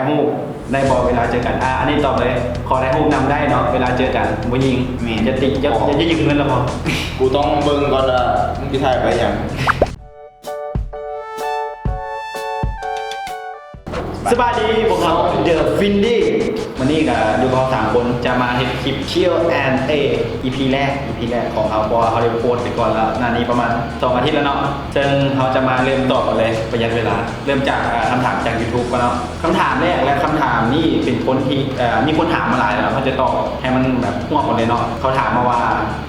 ຖ່າຍຮູບໄດ້ບໍ່ເວລາເຈີກັນ? ອາ ອັນນີ້ຕອບເລີຍ ຂໍຖ່າຍຮູບນຳໄດ້ເນາະ ເວລາເຈີກັນ ຜູ້ຍິງ. ແມ່ນ. ຢ່າຕິ ຢ່າ ບໍ່ ຢ່າ ຢ່າຢືມເງິນລະພໍ. ກູຕ້ອງເບິ່ງກ່ອນວ່າມຶງຊິຖ່າຍໄປຫຍັງ. ສະບາຍດີ ພວກເຮົາ The Findy ມື້ນີ້ກະຢູ່ກັບເຮົາສາມຄົນ ຈະມາເຮັດຄລິບ Q and A ອີພີແລກ ອີພີແລກຂອງເຮົາ ເພາະວ່າເຮົາໄດ້ໂພສໄປກ່ອນແລ້ວ ໜ້ານີ້ປະມານສອງອາທິດແລ້ວເນາະ ເຊິ່ງເຮົາຈະມາເລີ່ມຕອບກັນເລີຍ ປະຢັດເວລາ ເລີ່ມຈາກ ອາ ຄຳຖາມຈາກ YouTube ກ່ອນເນາະ. ຄຳຖາມແລກ ແລະ ຄຳຖາມນີ້ເປັນຄົນທີ່ ເອີ ມີຄົນຖາມມາຫຼາຍແລ້ວ ເຮົາຈະຕອບໃຫ້ມັນແບບຮວບກັນເລີຍເນາະ. ເຂົາຖາມມາວ່າ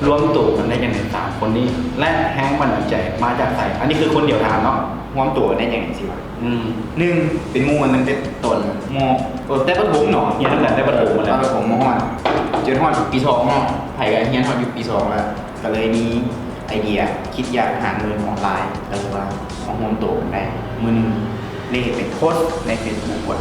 ລວມໂຕກັນໄດ້ຈັ່ງໃດສາມຄົນນີ້ ແລະ ແຮງບັນດານໃຈມາຈາກໃສ? ອັນນີ້ຄືຄົນດຽວຖາມເນາະ. ຮວມໂຕກັນໄດ້ຈັ່ງໃດຊິວະ? ອືມ ໜຶ່ງ ເປັນໝູ່ກັນຕັ້ງແຕ່ຕອນ ມ ເອີ ແຕ່ປະຖົມເນາະ ຮຽນນຳກັນແຕ່ປະຖົມ ເອີ ຫັ້ນແຫຼະ ປະຖົມ ມ ຫ້ອນ ຈົນຮອດປີສອງເນາະ ໃຜກະຮຽນຮອດຢູ່ປີສອງແລ້ວ ກະເລີຍມີໄອເດຍຄິດຢາກຫາເງິນອອນລາຍ ກະເລີຍວ່າມາຮວມໂຕກັນໄດ້ ມື້ໜຶ່ງໄດ້ເຮັດເປັນໂພສໃນເຟສບຸກວ່າ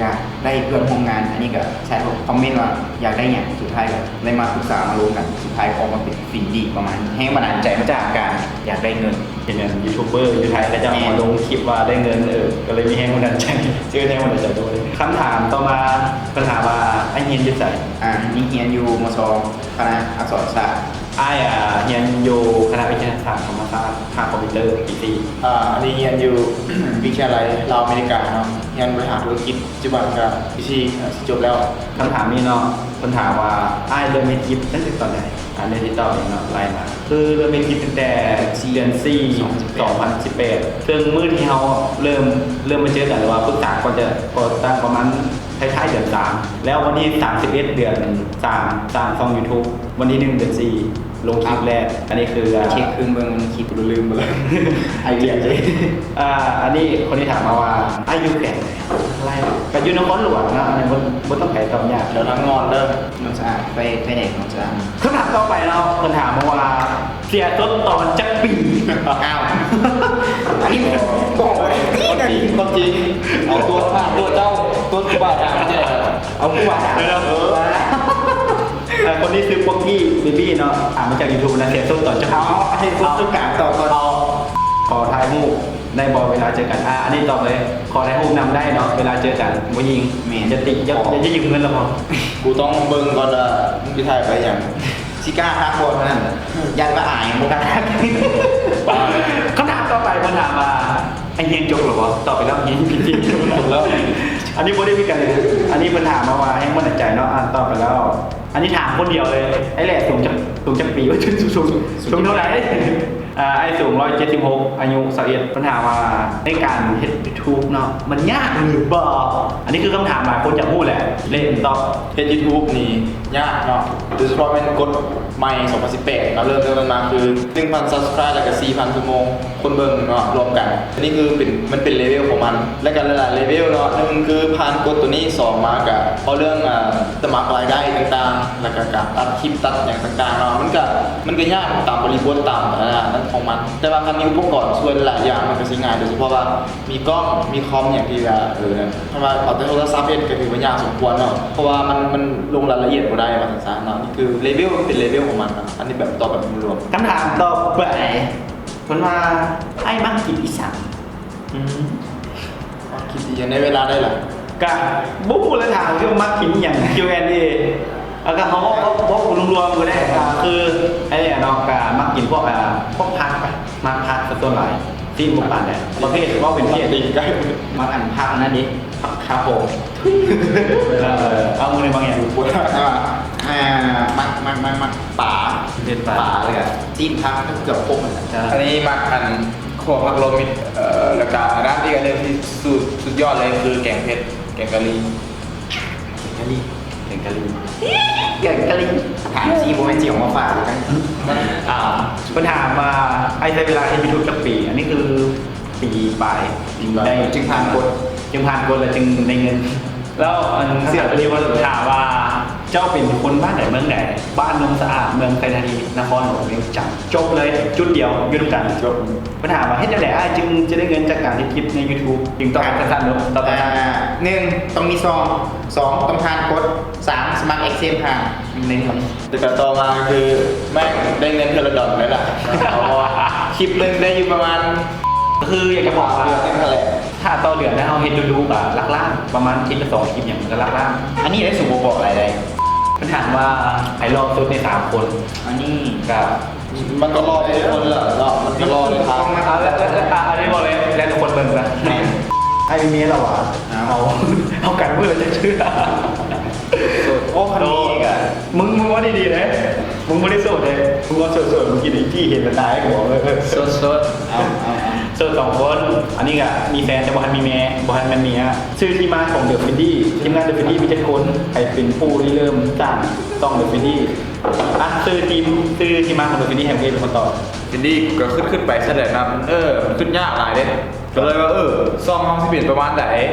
ຢາກໄດ້ເພື່ອນຮ່ວມງານ ອັນນີ້ກະໃຊ້ຄອມເມັນວ່າຢາກໄດ້ຫຍັງ ສຸດທ້າຍກະໄດ້ມາປຶກສາມາລົມກັນ ສຸດທ້າຍອອກມາເປັນ Findy ປະມານນີ້ ແຮງບັນດານໃຈມາຈາກການຢາກໄດ້ເງິນ. ເຫັນອັນຢູທູບເບີຢູ່ໄທເຂົາເຈົ້າ ແມ່ນ ມາລົງຄລິບວ່າໄດ້ເງິນ ເອີ ກະເລີຍມີແຮງບັນດານໃຈ ເຈີແຮງບັນດານໃຈດ້ວຍ. ຄຳຖາມຕໍ່ມາ ເພິ່ນຖາມວ່າ ອ້າຍຮຽນຢູ່ໃສ? ອາ ນີ້ຮຽນຢູ່ ມສ ຄະນະອັກສອນສາດ. ອ້າຍ ອາ ຮຽນຢູ່ຄະນະວິທະຍາສາດທຳມະຊາດ ພາກຄອມພິວເຕີ ປີສີ່. ອາ ອັນນີ້ຮຽນຢູ່ວິທະຍາໄລລາວອາເມລິກາເນາະ ຮຽນບໍລິຫານທຸລະກິດ ປັດຈຸບັນກະປີສີ່ ອາ ຊິຈົບແລ້ວ. ຄຳຖາມນີ້ເນາະ ເພິ່ນຖາມວ່າ ອ້າຍເລີ່ມເຮັດຄລິບຕັ້ງແຕ່ຕອນໃດ? ອັນນີ້ທີ່ຕອບນີ້ເນາະ ໄລ່ມາ ຄືເລີ່ມເຮັດຄລິບຕັ້ງແຕ່ເດືອນສີ່ ສອງພັນສິບແປດ ເຊິ່ງມື້ທີ່ເຮົາເລີ່ມ ເລີ່ມມາເຈີກັນ ຫຼືວ່າປຶກສາກ່ອນຈະກໍ່ຕັ້ງປະມານທ້າຍໆເດືອນສາມ ແລ້ວວັນທີສາມສິບເອັດເດືອນສາມ ສ້າງຊ່ອງຢູທູບ ວັນທີໜຶ່ງເດືອນສີ່ ລົງຄລິບແລກ. ອັນນີ້ຄື ອ່າ ເຊັກຄືນເບິ່ງຄລິບ ລືມໄປແລ້ວ ໄອເດຍເລີຍ. ອ່າ ອັນນີ້ຄົນທີ່ຖາມມາວ່າ ອ້າຍຢູ່ແຂວງໃດ? ກະຢູ່ນະຄອນຫຼວງເນາະ ອັນນີ້ບໍ່ ບໍ່ຕ້ອງໃຜຕອບຍາກ. ແຖວທາງນອນເດີ ໂນນສະອາດ ໄຟ ໄຟແດງໂນນສະອາດ. ຄຳຖາມຕໍ່ໄປເນາະ ເພິ່ນຖາມມາວ່າ ເສຍສົດຕອນຈັກປີ? ອ້າວ ອັນນີ້ບອກ ບອກ ຄວາມຈິງ ຄວາມຈິງ ເອົາຕົວ ຖາມຕົວເຈົ້າ ຕົວຄູບາອາຈານ ເອົາຄູບາອາຈານ ເອີ ເອີ ຄົນນີ້ຊື່ Pocky Baby ເນາະ ຖາມມາຈາກ YouTube ນະ ເສຍສົດຕອນຈັກປີ? ເອົາ ເອົາໃຫ້ຄົນຕົວກາງຕອບກ່ອນ. ຂໍຖ່າຍຮູບໄດ້ບໍ່ເວລາເຈີກັນ? ອາ ອັນນີ້ຕອບເລີຍ ຂໍຖ່າຍຮູບນຳໄດ້ເນາະ ເວລາເຈີກັນ ຜູ້ຍິງ. ແມ່ນ. ຢ່າຕິ ຢ່າ ຂໍ ຢ່າຢືມເງິນລະພໍ. ກູຕ້ອງເບິ່ງກ່ອນວ່າມຶງຊິຖ່າຍໄປຫຍັງ. ຊິກ້າທັກບໍ່ເທົ່ານັ້ນ ຢ້ານວ່າອາຍ ບໍ່ກ້າທັກ. ຄຳຖາມຕໍ່ໄປເພິ່ນຖາມວ່າ ອ້າຍຮຽນຈົບແລ້ວບໍ່? ຕອບໄປແລ້ວ ຮຽນຢູ່ປີສີ່ ຈົບແລ້ວ. ອັນນີ້ບໍ່ໄດ້ມີການ ອັນນີ້ເພິ່ນຖາມມາວ່າ ແຮງບັນດານໃຈເນາະ ອ່ານຕອບໄປແລ້ວ. ອັນນີ້ຖາມຄົນດຽວເລີຍ ອ້າຍແຫຼ້ສູງຈັກ ສູງຈັກປີ? ສູງ ສູງ ສູງເທົ່າໃດ? ອ່າ ອ້າຍສູງຮ້ອຍເຈັດສິບຫົກ ອາຍຸຊາວເອັດ. ເພິ່ນຖາມວ່າ ໃນການເຮັດຢູທູບເນາະ ມັນຍາກຫຼືບໍ່? ອັນນີ້ຄືຄຳຖາມຫຼາຍຄົນຢາກຮູ້ແຫຼະ ເລນຕອບ. ເຮັດຢູທູບນີ້ຍາກເນາະ ໂດຍສະເພາະແມ່ນກົດໃໝ່ ສອງພັນສິບແປດເນາະ ເລີ່ມ ເລີ່ມມັນມາຄື ໜຶ່ງພັນ Subscribe ແລ້ວກະ ສີ່ພັນຊົ່ວໂມງຄົນເບິ່ງເນາະ ລວມກັນ. ອັນນີ້ຄືເປັນ ມັນເປັນເລເວວຂອງມັນ ແລ້ວກະຫຼາຍໆເລເວວເນາະ ໜຶ່ງຄືຜ່ານກົດໂຕນີ້ ສອງມາກະເວົ້າເລື່ອງ ອ່າ ສະໝັກລາຍໄດ້ຕ່າງໆ ແລ້ວກະການຕັດຄລິບ ຕັດຫຍັງຕ່າງໆເນາະ ມັນກະ ມັນກະຍາກຕາມບໍລິບົດ ຕາມ ອ່າ ນັ້ນຂອງມັນ ແຕ່ວ່າຄັນມີອຸປະກອນຊ່ວຍຫຼາຍຢ່າງ ມັນກະຊິງ່າຍ ໂດຍສະເພາະວ່າ ມີກ້ອງ ມີຄອມຫຍັງທີ່ວ່າ ເອີ ນັ້ນ ຖ້າວ່າເອົາແຕ່ໂທລະສັບເຮັດກະຖືວ່າຍາກສົມຄວນເນາະ ເພາະວ່າມັນ ມັນລົງລາຍລະອຽດບໍ່ໄດ້ວ່າຊັ້ນຊະເນາະ. ນີ້ຄືເລເວວ ເປັນເລເວວຂອງມັນເນາະ. ອັນນີ້ແບບຕອບແບບລວມ. ຄຳຖາມຕໍ່ໄປ ເພິ່ນວ່າ ອ້າຍມັກກິນອີ່ສັງ? ອືມ ມັກກິນອີ່ຫຍັງໃນເວລາໃດລະ? ກະບໍ່ຮູ້ລະ ຖາມຄືມັກກິນອີ່ຫຍັງ Q and A ແລ້ວກະເຮົາເວົ້າ ເວົ້າ ເວົ້າລວມໆກະໄດ້ ກະຄື ອັນນີ້ເນາະ ກະມັກກິນພວກ ອ່າ ພວກຜັກ ມັກຜັກຊະສ່ວນຫຼາຍ ຊີ້ນບໍ່ປານໃດ ປະເພດ ເວົ້າເປັນເພດ ຕີນໄກ່ ມັກອັນຜັກອັນນັ້ນເດ ຜັກຂາໂຂງ ເອີ ເອົາມື້ນີ້ມັກຫຍັງ? ອ່າ ອ່າ ມັກ ມັກ ມັກ ມັກປາ ເປັນປາ ປາ ແລ້ວກະຊີ້ນຜັກ ເກືອບຄົບຫັ້ນແຫຼະ. ອັນນີ້ມັກອັນຂົ້ວຜັກລວມມິດ ເອີ ແລ້ວກະອັນນັ້ນອີກອັນໜຶ່ງທີ່ສຸດ ສຸດຍອດເລີຍຄືແກງເຜັດ ແກງກະຫຼີ່ ແກງກະຫຼີ່ ແກງກະຫຼີ່ ແກງກະຫຼີ່ ຖາມຊີ້ບໍ່ແມ່ນຊິເອົາມາຝາກກັນ. ອ່າ ເພິ່ນຖາມວ່າ ອ້າຍໃຊ້ເວລາເຮັດຢູທູບຈັກປີ? ອັນນີ້ຄືປີປາຍ ປີປາຍ ຈຶ່ງໄດ້ ຈຶ່ງຜ່ານກົດ ຈຶ່ງຜ່ານກົດແລ້ວຈຶ່ງໄດ້ເງິນ. ແລ້ວອັນເສືອໂຕນີ້ເພິ່ນຖາມວ່າ ເຈົ້າເປັນຄົນບ້ານໃດເມືອງໃດ? ບ້ານໂນນສະອາດ ເມືອງໄຊທານີ ນະຄອນຫຼວງວຽງຈັນ. ຈົບເລີຍ ຈຸດດຽວຢູ່ນຳກັນ ຈົບ. ເພິ່ນຖາມວ່າ ເຮັດຈັ່ງໃດອ້າຍຈຶ່ງຈະໄດ້ເງິນຈາກການເຮັດຄລິບໃນຢູທູບ? ຈຶ່ງຕອບສັ້ນໆເນາະ ຕອບສັ້ນໆ ອ່າ ໜຶ່ງ ຕ້ອງມີຊອງ ສອງ ຕ້ອງຜ່ານກົດ ສາມ ສະໝັກ AdSense ຜ່ານ ໜຶ່ງ ເປັນຕົ້ນ. ແຕ່ກະຕໍ່ມາຄື ແມ່ງໄດ້ເງິນເທື່ອລະດອນເລີຍລະ ເພາະວ່າຄລິບໜຶ່ງໄດ້ຢູ່ປະມານ ຄືຢາກຈະບອກວ່າ ເດືອນໜຶ່ງຫັ້ນແຫຼະ. ຖ້າຕໍ່ເດືອນນະ ເຮົາເຮັດດຸໆ ກະຫຼັກລ້ານ ປະມານທິດລະສອງຄລິບຫຍັງ ກະຫຼັກລ້ານ. ອັນນີ້ໄດ້ ສູນບໍ່ບອກລາຍໄດ້. ເພິ່ນຖາມວ່າໃຜຫຼໍ່ສຸດໃນສາມຄົນ. ອັນນີ້ກະ ມັນກໍຫຼໍ່ທຸກຄົນແຫຼະເນາະ ມັນກໍຫຼໍ່ເລີຍ. ເອົາ ແລ້ວ ແລ້ວ ແລ້ວ ອັນນີ້ບອກເລີຍ ແລ້ວທຸກຄົນເບິ່ງຊະ. ແມ່ນ. ອ້າຍມີເມຍແລ້ວຫວາ? ເອົາ ເອົາກັນມື້ລະຈັກເທື່ອ. ໂອ້ ຄັນມີກະ ມຶງ ມຶງເວົ້າດີໆເດ້ ມຶງບໍ່ໄດ້ໂສດເດ້. ມຶງເວົ້າໂສດໆ ມຶງກິນໄອຈີ່ເຫັນແລ້ວຕາຍ ກູບອກເລີຍ. ໂສດໆ ເອົາ ເອົາ ເອົາ ໂສດສອງຄົນ. ອັນນີ້ກະມີແຟນແຕ່ບໍ່ທັນມີແມ່ ບໍ່ທັນແມ່ນເມຍ. ຊື່ທີ່ມາຂອງເດີຟິນດີ້ ທີມງານເດີຟິນດີ້ມີຈັກຄົນ? ໃຜເປັນຜູ້ລິເລີ່ມສ້າງຊ່ອງເດີຟິນດີ້? ອ່ະ ຊື່ທີມ ຊື່ທີ່ມາຂອງເດີຟິນດີ້ ໃຫ້ເວເປັນຄົນຕອບ. ອິນດີ້ ກະຄຶດໆໄປຊະແຫຼະນະ ເອີ ຄຶດຍາກຫຼາຍເດ້. ກະເລີຍວ່າ ເອີ ຊ່ອງເຮົາຊິເປັນປະມານໃດ?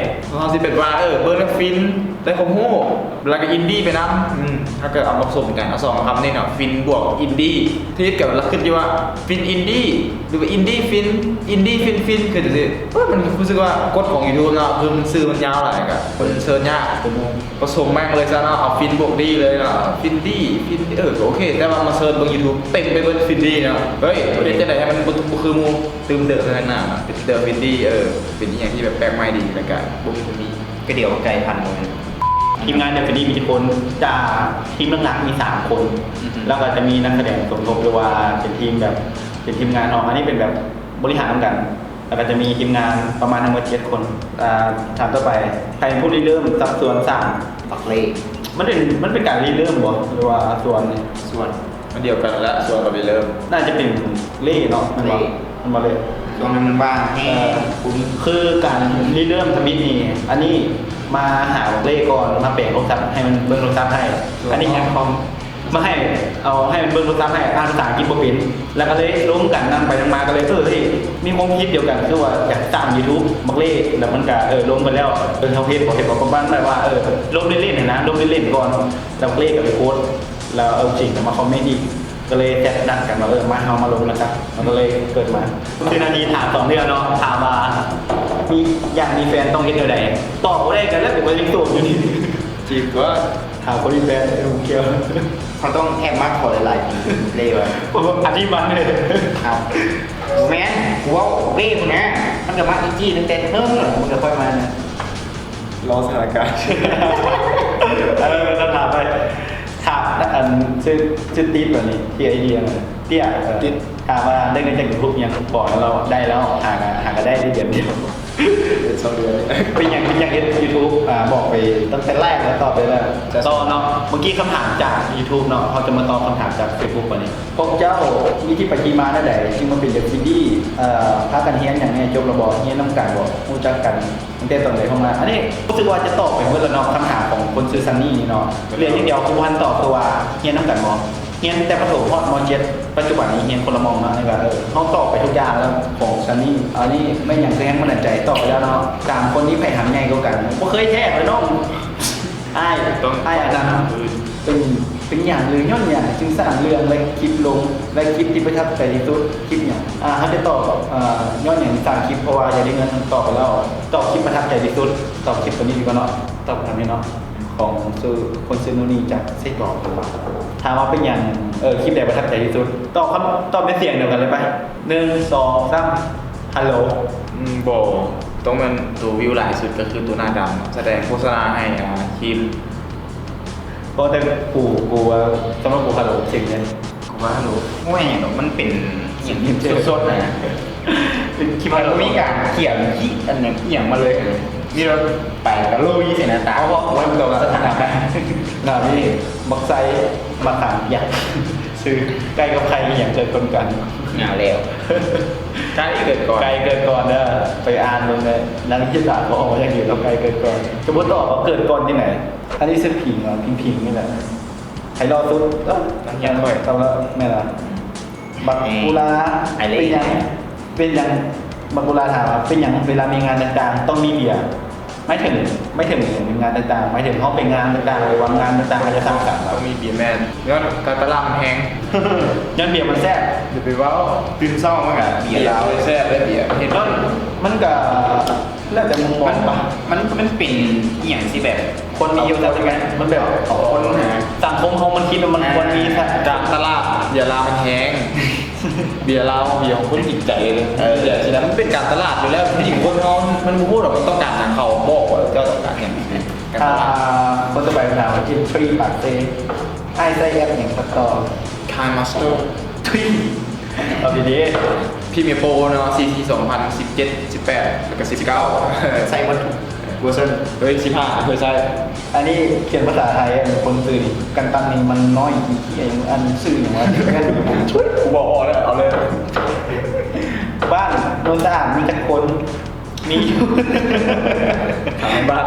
ເຮົາຊິເປັນວ່າ ເອີ ເບິ່ງແລ້ວຟິນ ໄດ້ຄວາມຮູ້ ແລ້ວກະອິນດີ້ໄປນຳ. ອືມ ເຮົາກະເອົາມາປະສົມກັນ ເອົາສອງຄຳນີ້ເນາະ ຟິນບວກອິນດີ້. ທີ່ເຮັດກະລະຄຶດຢູ່ວ່າ ຟິນອິນດີ້ ຫຼືວ່າອິນດີ້ຟິນ ອິນດີ້ຟິນໆ ຄືຈັ່ງຊີ້. ເອີ ມັນຮູ້ສຶກວ່າກົດຂອງຢູທູບເນາະ ຄືມັນຊື່ມັນຍາວຫຼາຍ ກະເພິ່ນເຊີດຍາກ. ປະສົມແມ່ງເລີຍຊະເນາະ ເອົາຟິນບວກດີ້ເລີຍເນາະ ຟິນດີ້ ຟິນ ເອີ ກະໂອເຄ. ແຕ່ວ່າມາເຊີດເບິ່ງຢູທູບ ເຕັມໄປເບິດຟິນດີ້ເນາະ. ເຮີ້ຍ ເຮັດຈັ່ງໃດໃຫ້ມັນບໍ່ ບໍ່ຄືໝູ່? ຕື່ມເຕີມໃສ່ທາງໜ້າເນາະ ເປັນເດີຟິນດີ້. ເອີ ເປັນອີ່ຫຍັງທີ່ແບບແປກໃໝ່ດີ ແລ້ວກະບໍ່ມີຕົວມີ ກະດຽວໃກ້ພັນບໍ່ແມ່ນ. ທີມງານເດີຟິນດີ້ມີຈັກຄົນ? ຈາກທີມຫຼັກໆມີສາມຄົນ ອືຮຶ ແລ້ວກະຈະມີນັກສະແດງສົມທົບ ຫຼືວ່າເປັນທີມແບບ ເປັນທີມງານເຮົາ ອັນນີ້ເປັນແບບບໍລິຫານນຳກັນ. ແລ້ວກະຈະມີທີມງານປະມານທັງໝົດເຈັດຄົນ. ອ່າ ຖາມຕໍ່ໄປ ໃຜເປັນຜູ້ລິເລີ່ມຊັກຊວນສ້າງບັກເລ່? ມັນເປັນ ມັນເປັນການລິເລີ່ມບໍ່ ຫຼືວ່າຊວນ? ຊວນ. ມັນດຽວກັນລະ ຊວນກັບລິເລີ່ມ. ໜ້າຈະເປັນເລ່ເນາະ ແມ່ນບໍ່? ເລ່ ແມ່ນບໍ່ເລ່? ຊ່ວງນັ້ນມັນວ່າງແຮງ ເອີ ບໍ່ມີ ຄືການລິເລີ່ມທຳອິດນີ້ ອັນນີ້ມາຫາບັກເລ່ກ່ອນ ມາແປງໂທລະສັບ ໃຫ້ມັນເບິ່ງໂທລະສັບໃຫ້. ອັນນີ້ຍັງຄອມ ມາໃຫ້ ເອົາໃຫ້ມັນເບິ່ງໂທລະສັບໃຫ້ ອ່ານພາສາອັງກິດບໍ່ເປັນ ແລ້ວກະເລີຍລົມກັນນຳໄປນຳມາ ກະເລີຍ ເອີ ເຮີ້ຍ ມີຄວາມຄິດດຽວກັນ ຄືວ່າຢາກສ້າງຢູທູບ. ບັກເລ່ ແລ້ວມັນກະ ເອີ ລົມກັນແລ້ວ ເອີ ເຮົາເຮັດບໍ່ ເຮັດບໍ່ ປະມານແບບວ່າ ເອີ ລົມຫຼິ້ນໆຫັ້ນນະ ລົມຫຼິ້ນໆກ່ອນ ແລ້ວບັກເລ່ກະໄປໂພສ ແລ້ວເອົາຈິງກະມາຄອມເມັນອີກ. ກະເລີຍແຊັດນັດກັນວ່າ ເອີ ມາ ເຮົາມາລົມນຳກັນ ມັນກະເລີຍເກີດມາ. ຄືນາທີຖາມສອງເທື່ອເນາະ ຖາມວ່າມີ ຢາກມີແຟນຕ້ອງເຮັດແນວໃດ? ຕອບບໍ່ໄດ້ກະແລ້ວ ກູກະຍັງໂສດຢູ່ນີ້. ຈີບຕົວະ. ຖາມຄົນມີແຟນ ເອີ ບໍ່ກ່ຽວ. ເຮົາຕ້ອງແອບມາຂໍຫຼາຍໆປີເລີຍວ່າ ອັນນີ້ມັນເລີຍ. ເອົ້າ ບໍ່ແມ່ນ ກູເວົ້າເວພຸ້ນນະ ມັນກະມັກອີຈີ້ຕັ້ງແຕ່ເຫິງແລ້ວ ມັນກະຄ່ອຍມານະ ລໍສະຖານະການ. ເອີ ຕ້ອງຖາມໄປ ຖາມ ອັນ ຊື່ ຊື່ຕິດບໍ່ນີ້ ທີ່ໄອເດຍມັນ ເຕ້ຍ ເອີ ຕິດ ຖາມວ່າໄດ້ເງິນຈາກຢູທູບຍັງ? ບອກແລ້ວ ໄດ້ແລ້ວ ຫາກະ ຫາກະໄດ້ໄດ້ເດືອນດຽວ. ເປັນສອງເດືອນນີ້ ເປັນຫຍັງ ເປັນຫຍັງເຮັດຢູທູບ? ອ່າ ບອກໄປຕັ້ງແຕ່ແລກແລ້ວ ຕອບໄປແລ້ວ. ຕໍ່ເນາະ ເມື່ອກີ້ຄຳຖາມຈາກຢູທູບເນາະ ເຮົາຈະມາຕອບຄຳຖາມຈາກເຟສບຸກບາດນີ້. ພວກເຈົ້າມີທີ່ໄປທີ່ມາແນວໃດ ຈຶ່ງມາເປັນເດັກອິນດີ້? ເອີ ພາກັນຮຽນຫຍັງແນ່ ຈົບແລ້ວບໍ່? ຮຽນນຳກັນບໍ່? ຮູ້ຈັກກັນຕັ້ງແຕ່ຕອນໃດເຂົ້າມາ? ອັນນີ້ຮູ້ສຶກວ່າຈະຕອບໄປໝົດແລ້ວເນາະ ຄຳຖາມຂອງຄົນຊື່ຊັນນີ້ນີ້ເນາະ. ເຫຼືອຢ່າງດຽວທີ່ບໍ່ທັນຕອບ ຄືວ່າຮຽນນຳກັນບໍ່? ຮຽນແຕ່ປະຖົມຮອດ ມ.ເຈັດ ປັດຈຸບັນນີ້ຮຽນຄົນລະໝ່ອງເນາະ. ນີ້ກະ ເອີ ເຮົາຕອບໄປທຸກຢ່າງແລ້ວຂອງຊັນນີ້. ອັນນີ້ແມ່ນຫຍັງຄືແຮງບັນດານໃຈ? ຕອບໄປແລ້ວເນາະ. ສາມຄົນນີ້ໃຜຫຳໃຫຍ່ກວ່າກັນ? ບໍ່ເຄີຍແທ້ເລີຍນ້ອງ. ອ້າຍ ອ້າຍອັນນັ້ນ ເປັນ ເປັນຫຍັງ ຫຼື ຍ້ອນຫຍັງຈຶ່ງສ້າງເລື່ອງ ແລະ ຄລິບລົງ ແລະ ຄລິບທີ່ປະທັບໃຈທີ່ສຸດ ຄລິບຫຍັງ? ອ່າ ເຮົາຈະຕອບ ເອີ ຍ້ອນຫຍັງສ້າງຄລິບ ເພາະວ່າຢາກໄດ້ເງິນ. ຕອບໄປແລ້ວ ຕອບຄລິບປະທັບໃຈທີ່ສຸດ. ຕອບຄລິບໂຕນີ້ດີກວ່າເນາະ ຕອບຄຳນີ້ເນາະ. ຂອງຊື່ ຄົນຊື່ນູ່ນີ່ຈາກເຊກອງ ເພິ່ນວ່າ ຖາມວ່າເປັນຫຍັງ ເອີ ຄລິບໃດປະທັບໃຈທີ່ສຸດ? ຕອບຄຳ ຕອບເປັນສຽງດຽວກັນເລີຍໄປ ໜຶ່ງ ສອງ ສາມ ຮັລໂຫຼ. ອືມ ບໍ່ ຕ້ອງແມ່ນໂຕວິວຫຼາຍສຸດກະຄືໂຕໜ້າດຳ ສະແດງໂຄສະນາໃຫ້ ອ່າ ຄຣີມ. ເພາະແຕ່ກູ ກູວ່າ ສຳລັບກູ ຮັລໂຫຼເສັງເລີຍ. ກູວ່າ ຮັລໂຫຼ ບໍ່ແມ່ນຫຍັງດອກ ມັນເປັນຫຍັງທີ່ສົດໆນະ ເປັນຄລິບ ມັນບໍ່ມີການຂຽນ ຄລິບ ອັນຫຍັງອີ່ຫຍັງມາເລີຍ. ມີແຕ່ໄປກະລຸຍໃສ່ໜ້າຕາ ເພາະວ່າມັນຕ້ອງສະຖານະການ. ໜ້ານີ້ບັກໄຊ ມາຖາມຢາກຊື້ໄກ່ກັບໄຂ່ອີ່ຫຍັງເກີດກ່ອນກັນ? ເອົາແລ້ວ ໄກ່ເກີດກ່ອນ ໄກ່ເກີດກ່ອນເດີ. ໄປອ່ານເບິ່ງເດີ ນັກວິທະຍາສາດເຂົາອອກມາຢ່າງດີເນາະ ໄກ່ເກີດກ່ອນ. ຈະບໍ່ຕອບວ່າເກີດກ່ອນຈັ່ງໃດ? ອັນນີ້ຊື່ຜິງເນາະ ຜິງໆນີ້ແຫຼະ. ໃຜຫຼໍ່ສຸດ? ເອີ ມັນຮຽນຂ້ອຍ ຕອບແລ້ວ ແມ່ນລະ. ບັກກຸລາ ເປັນຫຍັງ ເປັນຫຍັງ ບັກກຸລາຖາມວ່າ ເປັນຫຍັງເວລາມີງານຕ່າງໆຕ້ອງມີເບຍ? ໝາຍເຖິງ ໝາຍເຖິງງານຕ່າງໆ ໝາຍເຖິງເຮົາໄປງານຕ່າງໆ ຫຼືວ່າງານຕ່າງໆ ເຮົາຈະສັງສັນ ຕ້ອງມີເບຍ. ແມ່ນ ຍ້ອນການຕະຫຼຳແຮງ ຍ້ອນເບຍມັນແຊບ. ຢ່າໄປເວົ້າ ຕື່ນເຊົ້າມາກະເບຍລາວແຊບເລີຍ ເບຍເຮັດ ມັນກະ ແລ້ວແຕ່ມຸມມອງປະ ມັນ ມັນເປັນອີ່ຫຍັງທີ່ແບບ ຄົນມີຢູ່ແລ້ວ ມັນແບບຂອງຄົນນະ ສັງຄົມເຮົາມັນຄິດວ່າມັນຄວນມີ ການຕະຫຼາດເບຍລາວມັນແຮງ. ເບຍລາວ ເບຍຂອງຄົນຈິງໃຈເລີຍ. ເອີ ເບຍຊິນະ ມັນເປັນການຕະຫຼາດຢູ່ແລ້ວ. ຜູ້ຍິງຄົນເຮົາມັນບໍ່ຮູ້ດອກວ່າຕ້ອງການຫຍັງ, ເຂົາບອກວ່າເຈົ້າຕ້ອງການຫຍັງ. ການຕະຫຼາດ. ອ່າ ຄົນຕໍ່ໄປຖາມວ່າ ເອັມທຣີ ປາກເຊ ອ້າຍໃຊ້ແອັບຫຍັງຕັດຕໍ່? KineMaster. ທຸຍ ເອົາດີໆ. Premiere Pro ເນາະ ຊີ ສອງພັນສິບເຈັດ ສິບແປດ ແລ້ວກໍສິບເກົ້າ ໃຊ້ໝົດທຸກເວີຊັນ. ເອີຍ ສິບຫ້າ ເຄີຍໃຊ້. ອັນນີ້ຂຽນພາສາໄທ ອັນຄົນຊື່ນີ້ ກັນຕັນນີ້ມັນນ້ອຍຂີ້ເຂຍ ອັນຊື່ຫຍັງວະ? ໂອ້ຍ ກູບອກອອກແລ້ວ ເອົາເລີຍ. ບ້ານໂນນສະອາດມີຈັກຄົນ? ມີຢູ່. ຖາມໃນບ້ານ.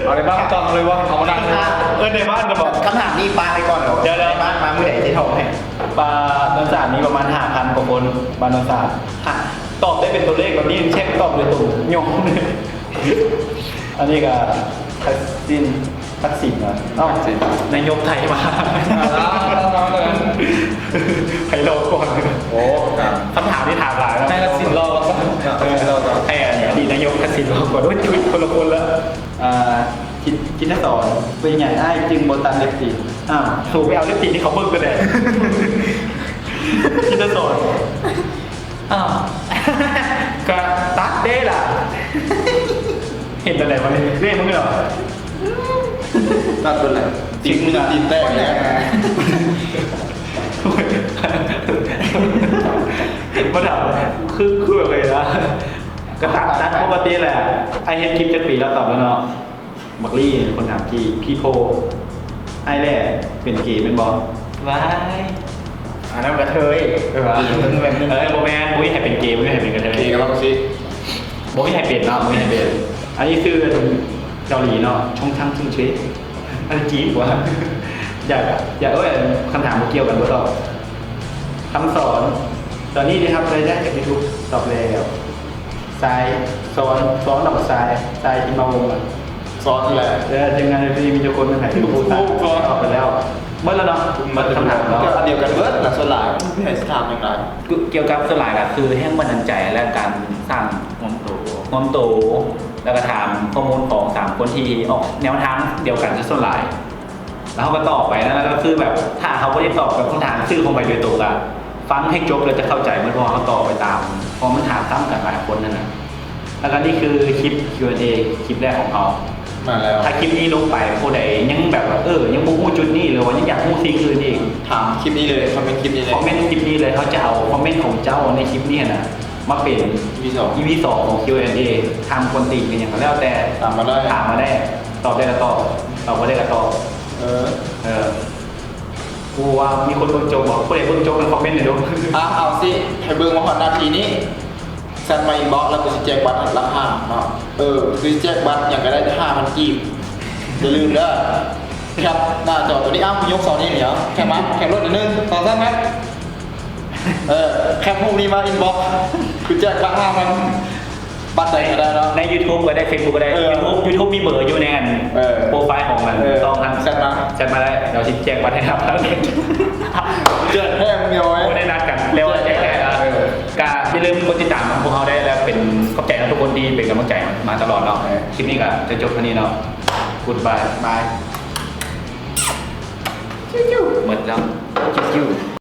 ເອົາໃນບ້ານຕ້ອງເລີຍວະ? ເອົາມານັ່ງເລີຍ. ເອີ ໃນບ້ານກໍບອກ. ຄຳຖາມນີ້ປະໄວ້ກ່ອນເນາະ. ດຽວໆ ໃນບ້ານມາມື້ໃດຊິຖອກໃຫ້. ປະ ໂນນສະອາດມີປະມານຫ້າພັນກວ່າຄົນ ບ້ານໂນນສະອາດ. ຫາ ຕອບໄດ້ເປັນຕົວເລກແບບນີ້ ແຊກຕອບໂດຍຕົງ ຍົງ. ອັນນີ້ກໍທັກສິນ ທັກສິນຫວາ? ເອົ້າ ທັກສິນ ນາຍົກໄທມາ. ອ່າ ໃຜລໍກ່ອນ? ໂອ້ ຄຳຖາມນີ້ຖາມຫຼາຍເນາະ. ໃຫ້ທັກສິນລໍກ່ອນ. ເອີ ໃຫ້ອະດີດນາຍົກທັກສິນລໍກ່ອນ. ໂອ້ຍ ຈຸ້ຍ ຄົນລະຄົນລະ. ອ່າ ທິດ ທິດທະສອນ ເປັນຫຍັງອ້າຍຈຶ່ງບໍ່ຕັດເລັບຕີນ? ອ້າວ ໂຫ ໄປເອົາເລັບຕີນທີ່ເຂົາເບິ່ງກັນແດ່. ທິດທະສອນ. ອ້າວ ກະຕັດເດ້ລະ. ເຫັນແຕ່ໃດວະນີ້? ເລກມຶງເດີ. ຕັດເບິດແຫຼະ. ຕີນ ຕີນແຕກແຫຼະ. ບໍ່ຖາມ ຄື ຄືແບບໃດນະ? ກະຕັດ ຕັດປົກກະຕິແຫຼະ. ອ້າຍເຮັດຄລິບຈັກປີແລ້ວ? ຕອບແລ້ວເນາະ. ບັກລີ້ ຄົນຖາມຈີ່ ພີໂພ ອ້າຍແຫຼະເປັນເກແມ່ນບໍ່? ວ້າຍ ອັນນັ້ນກະເທີຍ. ເອີ ວ່າ ເອີ ບໍ່ແມ່ນ ບໍ່ມີໃຜເປັນເກ ບໍ່ມີໃຜເປັນກະເທີຍ. ເກກໍຕ້ອງຊິ ບໍ່ມີໃຜເປັນເນາະ ບໍ່ມີໃຜເປັນ. ອັນນີ້ຊື່ເກົາຫຼີເນາະ ຊົງທັງຈິງເຊ ອັນຈີນວ່າ ຢາກ ຢາກ ໂອ້ຍ ຄຳຖາມບໍ່ກ່ຽວກັນ ບໍ່ຕອບ. ຄຳສອນ ຕອນນີ້ໄດ້ຮັບລາຍໄດ້ຈາກຢູທູບ? ຕອບແລ້ວ. ຊາຍ ຊອນ ຊອນ ແລ້ວກໍຊາຍ ຊາຍທີ່ມາວົງ ອະ ຊອນແຫຼະ. ເອີ ທີມງານທີ່ມີຈັກຄົນ ໃຫ້ຜູ້ ຜູ້ ຜູ້ຕອບໄປແລ້ວ. ໝົດແລ້ວເນາະ ໝົດຄຳຖາມເນາະ. ກໍອັນດຽວກັນເບິດລະ ສ່ວນຫຼາຍ ໃຫ້ຖາມຫຍັງຫຼາຍ. ກ່ຽວກັບ ສ່ວນຫຼາຍກໍຄືແຮງບັນດານໃຈ ແລະ ການສ້າງຄວາມໂຕ ຄວາມໂຕ ແລ້ວກໍຖາມຂໍ້ມູນຂອງສາມຄົນທີ່ອອກແນວທາງດຽວກັນ ສ່ວນຫຼາຍ. ແລ້ວເຮົາກໍຕອບໄປນະ ກໍຄືແບບ ຖ້າເຮົາບໍ່ໄດ້ຕອບກັບຄຳຖາມຊື່ຂອງໃຜໂດຍຕົງ ກໍຟັງໃຫ້ຈົບແລ້ວຈະເຂົ້າໃຈໝົດ ເພາະວ່າເຮົາຕອບໄປຕາມ ເພາະມັນຖາມຊ້ຳກັນຫຼາຍຄົນຫັ້ນນະ. ແລ້ວກໍນີ້ຄືຄລິບ ຄິວແອນເອ ຄລິບແລກຂອງເຮົາ. ມາແລ້ວ ຖ້າຄລິບນີ້ລົງໄປ ຜູ້ໃດຍັງແບບວ່າ ເອີ ຍັງບໍ່ຮູ້ຈຸດນີ້ ຫຼືວ່າຍັງຢາກຮູ້ສິ່ງອື່ນອີກ ຖາມຄລິບນີ້ເລີຍ ຄອມເມັນຄລິບນີ້ເລີຍ ຄອມເມັນຄລິບນີ້ເລີຍ. ເຮົາຈະເອົາຄອມເມັນຂອງເຈົ້າໃນຄລິບນີ້ນະ ມາເປັນ ອີພີສອງ ອີພີສອງຂອງ ຄິວແອນເອ ຖາມກວນຕີນກັນຫຍັງກໍແລ້ວແຕ່ ຖາມມາໄດ້ ຖາມມາໄດ້ ຕອບໄດ້ກໍຕອບ ຕອບບໍ່ໄດ້ກໍຕອບ. ເອີ ເອີ ກູວ່າມີຄົນເບິ່ງຈົບບໍ່? ຜູ້ໃດເບິ່ງຈົບໃນຄອມເມັນໃຫ້ດູ. ອ່າ ເອົາຊິ ໃຫ້ເບິ່ງມາຮອດນາທີນີ້ ແຊັດມາອິນບັອກ ແລ້ວກູຊິແຈກບັດລາຄາເນາະ. ເອີ ກູຊິແຈກບັດຫຍັງກໍໄດ້ຫ້າພັນກີບ. ຢ່າລືມເດີ ແຄັບໜ້າຈໍໂຕນີ້. ອ້າວ ກູຍົກສອງນິ້ວນີ້ເອົາ ແຄັບມາ ແຄັບໂລດ ໜຶ່ງ ສອງ ສາມ ແຄັບ. ເອີ ແຄັບຮູບນີ້ມາອິນບັອກ ຄືແຈກບັດຫ້າພັນ ບັດໃດກໍໄດ້ເນາະ. ໃນຢູທູບກໍໄດ້ ເຟສບຸກກໍໄດ້. ເອີ ຢູທູບ ຢູທູບມີເບີຢູ່ໃນອັນ ເອີ ໂປຣໄຟລ໌ຂອງມັນ. ເອີ ຕ້ອງທັນ ແຊັດມາ ແຊັດມາໄດ້ ດຽວຊິແຈ້ງບັດໃຫ້ນຳ. ເຈີແທ້ ເດີ ບໍ່ໄດ້ນັດກັນ ແລ້ວແຈ້ງແທ້. ເອີ ກະຢ່າລືມກົດຕິດຕາມພວກເຮົາໄດ້ ແລະ ເປັນ ຂອບໃຈນຳທຸກຄົນທີ່ເປັນກຳລັງໃຈມາຕະຫຼອດເນາະ. ເອີ ຄລິບນີ້ກະຈະຈົບເທົ່ານີ້ເນາະ. ກູດບາຍ ບາຍ ຫມດແລ້ວ ຈິ້ວໆ.